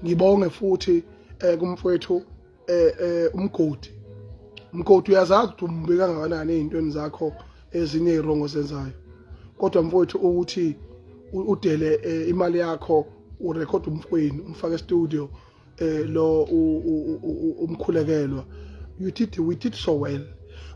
Ngibonge futhi kumfowethu umgodi. Umgodi uyazazi ukuthi umbi kangakanani ezintweni zakho ezinye irongo zenzayo. Kodwa mfowethu ukuthi udele imali yakho urecord umfowenu umfake studio lo umkhulekelwa, you did we did so well.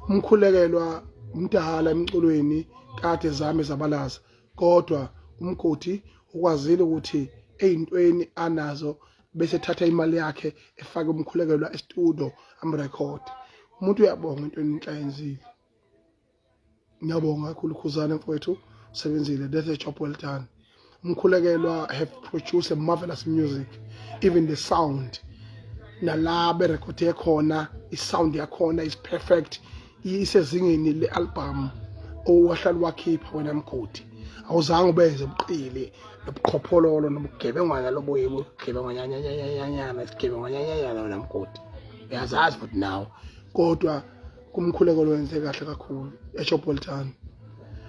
Umkhulekelwa umdala emculweni, kade zame zabalaza, kodwa umgodi ukwazile ukuthi eyintweni anazo bese thatha imali yakhe efake umkhulekelwa e-studio amrecord. Umuntu uyabonga into enhle ayenzile. Ngiyabonga kakhulu, Khuzane mfowethu, usebenzile. That's a job well done. Umkhulekelwa have produced a marvelous music, even the sound nala berekhode khona, i-sound yakhona is perfect, isezingeni le-album owahlala wakhipha wena mgodi. Awuzange ubeze ubuqili nobuqhophololo nobugebengwana lobuye bugebengwanyanyanyanyana isigebengwanyanyanyana wena mgodi, uyazazi futhi nawe. Kodwa kumkhuleko wenze kahle kakhulu, a job well done.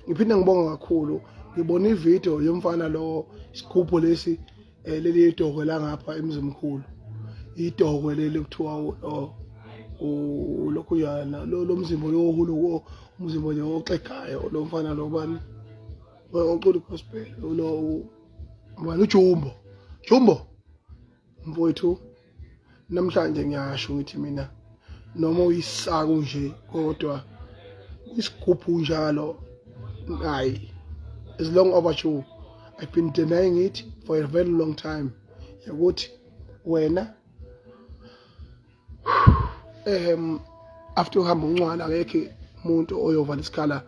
Ngiphinde ngibonga kakhulu, ngibona ivideo yomfana lo, isigubhu lesi, leli idokwe la ngapha emzimkhulu, idokwe leli kuthiwa lokhu yana lo mzimba lo umzimba nje oxegayo lo mfana lo, bani ocula gospel lo, ubani, uJumbo. Jumbo mfowethu, namhlanje ngiyasho ngithi mina noma uyisaka nje kodwa isigubhu njalo, hayi, is long overdue. I've been denying it for a very long time ukuthi wena after uhamba uNcwane akekho umuntu oyovala isikhala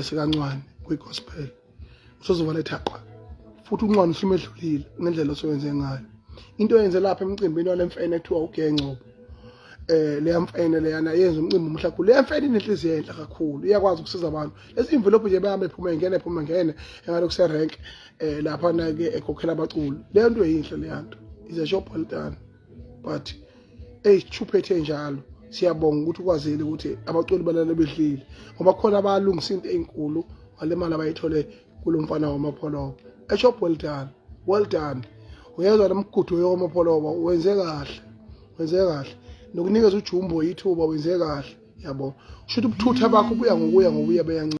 sikaNcwane kwi-gospel, usozovala ethaqa futhi uNcwane usumedlulile ngendlela osewenze ngayo. Into oyenze lapha emcimbini walemfene ekuthiwa uGengcobo, leya mfene leyana yenza umcimbi omuhle kakhulu. Leya mfene inenhliziyo enhle kakhulu, iyakwazi ukusiza abantu. Lezi envelope nje bayahamba ephuma ingena ephuma ngene engabe kuserank lapha na ke ekhokhela abaculi. Leyo nto yinhle, leya nto is a job well done, but eyithuphethe njalo. Siyabonga ukuthi ukwazile ukuthi abaculi balale bedlile ngoba khona abalungisa into ezinkulu ngale mali abayithole kulo mfana wamapholoba. A job well done, well done. Uyezwa nomgudu wamapholoba, wenze kahle, wenze kahle nokunikeza uJumbo ithuba, wenze kahle yabo. Shuthi ubuthutha bakho buya ngokuya ngokuya beyancipha.